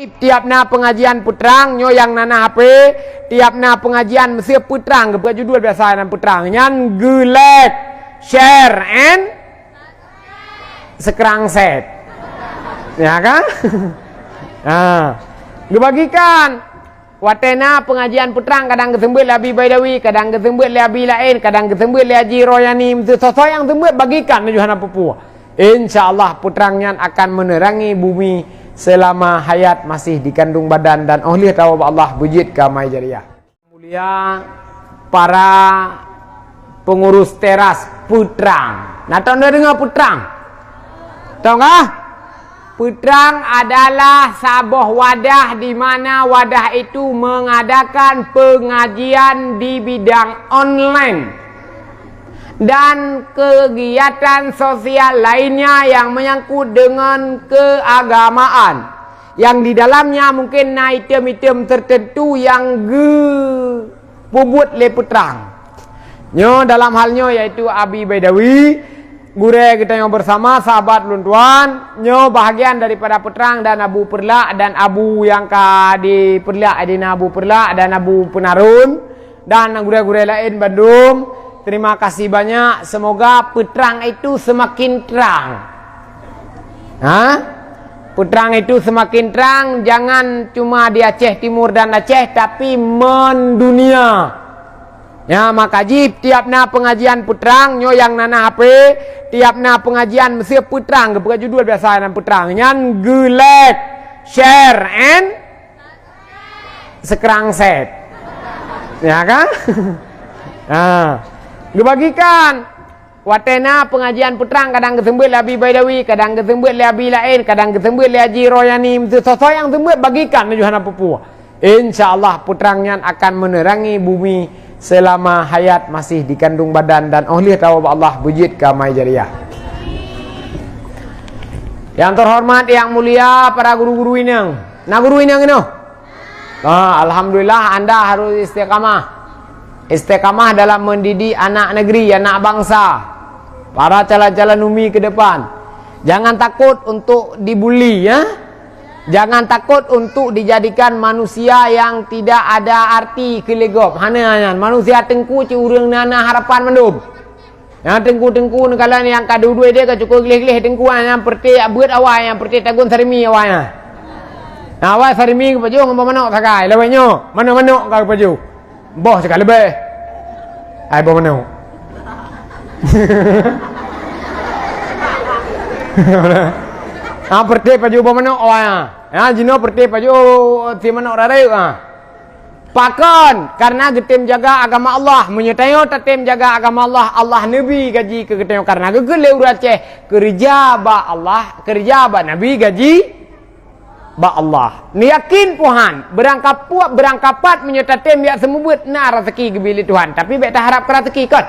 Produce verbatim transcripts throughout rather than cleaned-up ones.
Tiap na pengajian peutrang, nyoe nyang na na H P, tiap na pengajian mesti peutrang, geupeugah judul biasa dan peutrang. Nyan geu-like, share, and sekrang set. Ya kan? Ha. Geubagikan. Watée na pengajian peutrang, kadang geuseumeubeuet lé Abi Baidawi, kadang geuseumeubeuet lé Abi laén, kadang geuseumeubeuet lé Haji Royani, meusoe-soe nyang seumeubeuet bagikan, tujuh hana peue-peue. Insya Allah, peutrang nyan akan menerangi bumi selama hayat masih dikandung badan dan óh lheueh tawoe bak Allah beujeuet keu amai jariah. Mulia para pengurus teras peutrang. Na tong deungoe peutrang? Tong kah? Peutrang adalah saboh wadah di mana wadah itu mengadakan pengajian di bidang online dan kegiatan sosial lainnya yang menyangkut dengan keagamaan, yang di dalamnya mungkin na item-item tertentu yang geupubuet lé peutrang. Nyoe dalam hal nyoe yaitu Abi Baidawi, gurée geutanyoe bersama, sahabat lôn tuan, nyoe bahagian daripada peutrang dan Abu Peurlak dan Abu nyang ka dipeurlak, adina Abu Peurlak dan Abu Peunarun. Dan gurée-gurée laén bandum, terima kasih banyak. Semoga peutrang itu semakin terang. Ha? Peutrang itu semakin terang, jangan cuma di Aceh Timur dan Aceh, tapi mendunia. Ya, maka jih tiap na pengajian peutrang, nyoe nyang na na H P, tiap na pengajian mesti peutrang, geupeugah judul biasa dan peutrang. Nyan geu-like, share, and sekrang set. Ya kan? Ha. Geubagikan. Watée na pengajian peutrang, kadang geuseumeubeuet lé Abi Baidawi, kadang geuseumeubeuet lé Abi laén, kadang geuseumeubeuet lé Haji Royani, meusoe-soe nyang seumeubeuet bagikan, tujuh hana peue-peue. Insya Allah, peutrang nyan akan menerangi bumi selama hayat masih dikandung badan dan óh lheueh tawoe bak Allah beujeuet keu amai jariah. Yang terhormat, yang mulia para guru-guru inong. Na guru inong inoe? Ah, alhamdulillah, anda harus istiqamah. Istiqamah dalam mendidik anak negeri, anak bangsa. Para calon-calon umi ke depan. Jangan takut untuk dibuli, ya. Jangan takut untuk dijadikan manusia yang tidak ada arti keu lé gob. Hana nyan. Manusia teungku cit ureuëng na, na harapan mandum. Nyang teungku-teungku neukalon nyang ka duek-duek dia ka cukôp gleh-gleh teungku, nyang peureté jak beuet awai, nyang peureté tagun sarimi awai nyan. Nah, awai sarimi geupajoh ngon boh manok sagai, lawét nyoe manok-manok ka geupajoh. Boh cit ka leubeh. Ai boh manok. Ah, peureté pajoh boh manok awai nyan. Ah, jinoe peureté pajoh si manok rareuk ah. Pakon? Karena geutem jaga agama Allah. Meunyoe tanyoe tatem jaga agama Allah, Allah neubri gaji keu geutanyoe. Karena geukheun lé ureuëng Aceh, keureuja bak Allah, keureuja bak Nabi, gaji bak Allah. Neuyakin puhan, beurangkapuak, beurangkapat meunyoe tatem jak seumeubeuet na raseuki geubri lé Tuhan. Tapi bék taharap keu raseuki kon.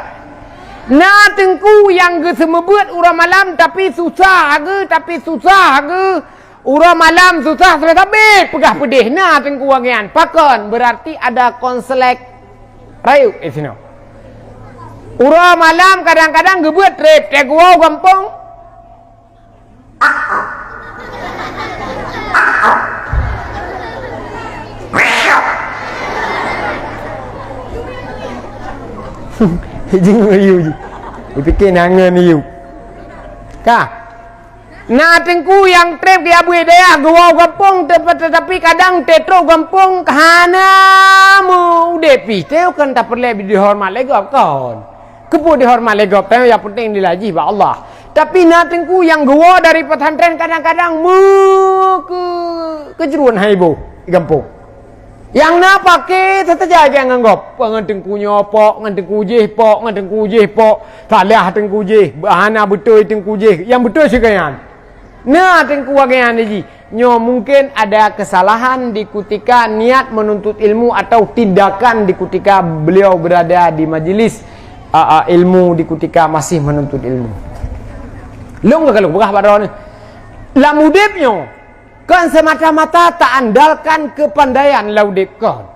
Na teungku nyang geuseumeubeuet uroe malam tapi susah geuh, tapi susah geuh. Uroe malam susah sabé-sabé, peugah peudeh na teungku awaknyan. Pakon? Berarti ada konslek rayeuk di sinoe. Uroe malam kadang-kadang geubeuet trép, teuguwoe gampông. Jingui yue. Dipike nangeun yue. Ka. Na teungku nyang trép geujak beuet dayah geuwoe gampông, teup-, tetapi kadang teutrok gampông hana meu-udép pih. Teuh kon tapeureulée dihoreumat lé gob kon. Keupeue dihoreumat lé gob? Teuh nyang peunteng dilajih bak Allah. Tapi na teungku nyang geuwoe dari pesantren kadang-kadang meu keu-, keujruen hai boh di gampông. Nyang na paké teutajak ngon gob. Ngon teungku nyoe pok, ngon teungku jih pok, ngon teungku jih pok. Salah teungku jih, hana beutôi teungku jih. Nyang beutôi sigoe nyan. Na teungku awaknyan jih. Nyoe mungkin ada kesalahan di kutika niat menuntut ilmu atau tindakan di kutika beliau berada di majelis, a, a, ilmu di kutika masih menuntut ilmu. Lôn ka lôn peugah bak droeneuh. Lam udép nyoe, kon semata-mata taandalkan keupandaian lam udép kon.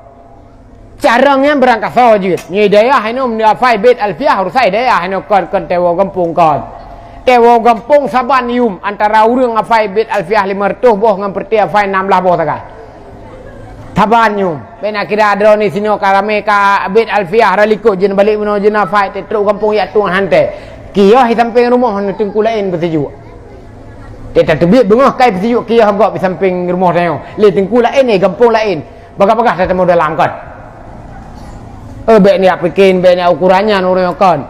Carông nyan beurangkasoe jeuet. Nyoe dayah inoe meunyoe hafai bét Alfiah, ureusa dayah inoe kon, kon teuwoe gampông kon. Watèe woe gampông saban yum antara ureueng hafai bait Alfiah limong reutôh boh ngon peureuté hafai nam blah boh sagai. Saban yum. Bèk na kira droeneuh sinoe ka ramè ka bait Alfiah, rot likôt jeuet balek meunoe jeuet hafai, trok gampông jak tueng han tée. Kiôh di sampéng rumoh nyoe teungku laén peusijuek. Tée tateubiet beungoh kai peusijuek kiôh gob di sampéng rumoh tanyoe. Lé teungku laén, eh, gampông laén. Bagah-bagah tatamong dalam kon. Eh, bèk neujak pike, bèk neujak ukoran nyan ureueng nyoe kon.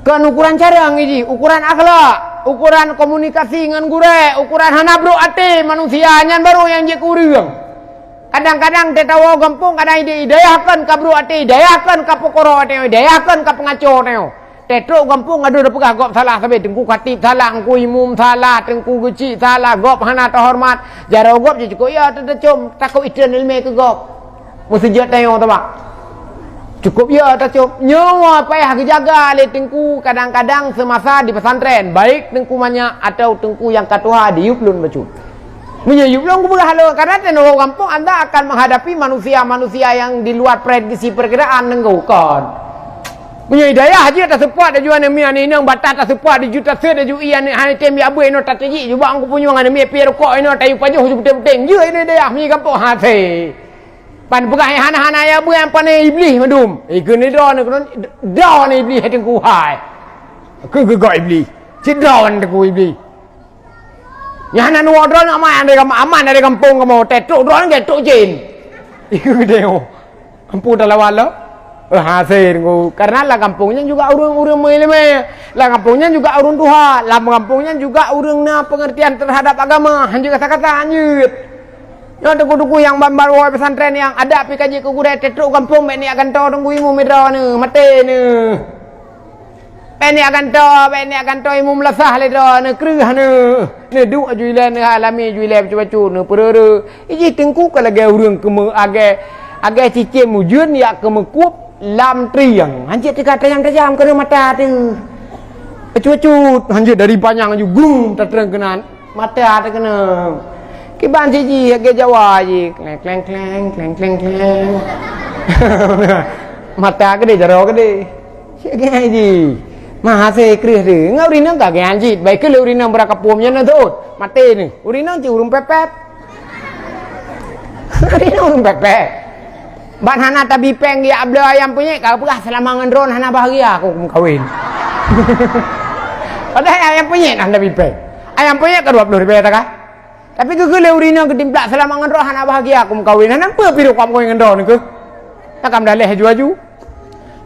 Kon ukoran carông jih, ukoran akhlak, ukoran komunikasi ngon gurèe, ukoran hana brôk até manusia, nyan barô nyang jeuet keu ureueng. Kadang-kadang teuh tawoe gampông, kadang idéh idayah kon ka brôk até, idayah kon ka peukoro até, idayah kon ka peungaco até. Teuh trok gampông adoh tapeugah gob salah sabé, teungku khatib salah, teungku imum salah, teungku geuchik salah, gob hana teuhoreumat. Jaroe gob jih cukôp ya teuh tacôm, takot itreun ileumèe keu gob. Meuseujid tanyoe teuma. Cukôp ya tacôm. Nyoe payah geujaga lé teungku, kadang-kadang seumasa di pesantren, baik teungku manyak atawa teungku nyang ka tuha diyueb lôn bacut. Meunyoe yub lôn kupeugah lôn, karena teunoe gampông anda akan menghadapi manusia-manusia yang di luar prediksi perkiraan teungku kon. Meunyoe hidayah jeuet taseupôt laju aneuk miet aneuk inong, bata taseupôt di juta seuet laju ie aneuk hana tem ya abui inoe tateuji jubak kupunyueng aneuk miet pie rukok inoe tayu pajoh ju puténg-puténg jeuet inoe hidayah meunyoe gampông hase. Pan peugah hana-hana ya abui pan iblih mandum. Eh, keuneuk droeneuh keuneuk droeneuh iblih hai teungku hai. Keu geugok iblih. Cit droeneuh teungku iblih. Nyan hana nuwoe droeneuh aman dari gam-, aman dari gampông kamoe, teuh trok droeneuh gèt trok jén. Ikeu geude oh. Ampu talawan lo. Eh, hase teungku. Karena lam gampông nyan juga ureueng-ureueng meuileumèe. Lam gampông nyan juga ureueng tuha. Lam gampông nyan juga ureueng na pengertian terhadap agama. Hanjeuet kata-kata hanjeuet. Nyoe teungku-teungku nyang ban-ban woe pesantren nyang adak pih ka jeuet keu gurèe, teuh trok gampông bèk neujak gantoe teungku imum droeneuh, maté neuh. Bèk neujak gantoe, bèk neujak gantoe imum lasah lé droeneuh, kreueh neuh. Neuduek aju ilèe, neualami aju ilèe bacut-bacut, neupeureureue. Ijih teungku ka lagèe ureueng keumeu-, agèe, agèe cicém ujeuen jak keumeukueb lam trieng. Hanjeuet teuka tajam-tajam keuneuk mata teuh. Bacut-bacut, hanjeuet dari panyang aju grung tatreung keunan. Mata teuh keuneuk. Kiban cit jih lagèe Jawa jih. Kleng, kleng, kleng, kleng, kleng, kleng. Mata keudéh, jaroe keudéh. Cit lagèe jih. Mahase kreueh teuh. Ngon ureueng inong ka lagèe nyan cit. Bah ikheun lé ureueng inong brat kapôm nyan na thot. Maté neuh. Ureueng inong cit ureueng pepet. Ureueng inong ureueng pepet. Ban hana tabi péng geujak bloe ayam peunyèt, ka geupeugah, "Seulama ngon droeneuh hana bahagia aku meukawen." Padahai ayam peunyèt hana tabi péng. Ayam peunyèt ka dua ploh ribèe taka. Tapi geukheun lé ureueng inong geutimplak, "Seulama ngon droeneuh hana bahagia aku meukawen." Hana peue pih rukok meukawen ngon droeneuh keuh. Takam daleh aju-aju.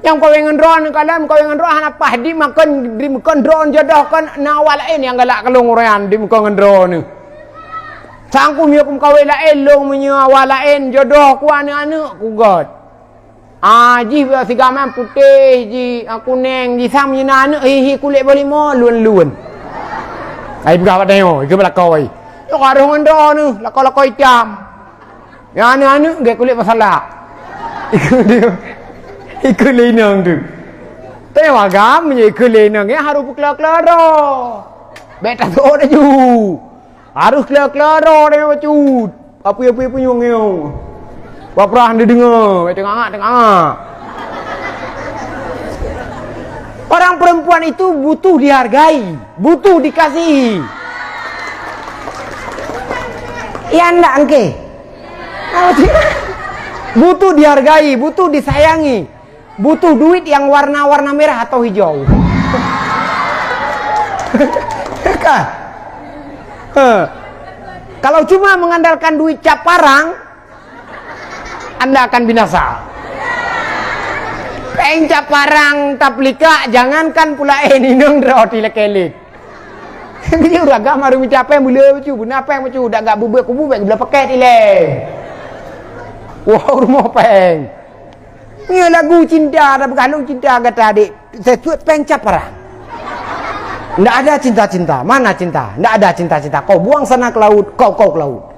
Nyang meukawen ngon droeneuh, kalon meukawen ngon droeneuh hana paih, dimakon, dimakon droeneuh jodoh kon na awak laén nyang galak keu lôn uroe nyan dimakon ngon droeneuh. Sang ku meunyoe kumeukawen laén, lôn meunyoe awak laén jodoh ku aneuk-aneuk ku göt. Ah, jih sigamen putéh jih, ah, kuneng jih, sang meunyoe na aneuk hi-hi kulét boh limo, luen-luen. Ai peugah bak tanyoe, ikeu beulakôi. Nyoe ka rhoh ngon droeneuh, lakoe-lakoe itam. Nyang aneuk-aneuk gèt kulét peusalak. Ikeu lé inong teuh. Tanyoe agam meunyoe ikeu lé inong, nyan harôh peukleur-kleur droe. Bèk tasôk laju. Harôh kleur-kleur droe tanyoe bacut. Apui-apui punyueng nyoe. Paprah neudeungoe, bèk teungangak-teungangak. Orang perempuan itu butuh dihargai, butuh dikasihi. Ya ndak engke? Butuh dihargai, butuh disayangi. Butuh duit yang warna-warna merah atau hijau. Kan? He. Kalau cuma mengandalkan duit cap parang, Anda akan binasa. Péng cap parang tapeulikak, jangankan pula eh inong droe tilakée lét. Jadi ureueng agam harôh mita péng beuleu bacut, beuna péng bacut, dak gak beubeuet kubu bèk geubloe pakét ilèe. Woe rumoh péng. Nyoe lagu cinta, tapeugah lôn cinta gata, dek. Sesuai péng cap parang. Ndak ada cinta-cinta. Mana cinta? Ndak ada cinta-cinta. Kau buang sana ke laut, kau, kau ke laut.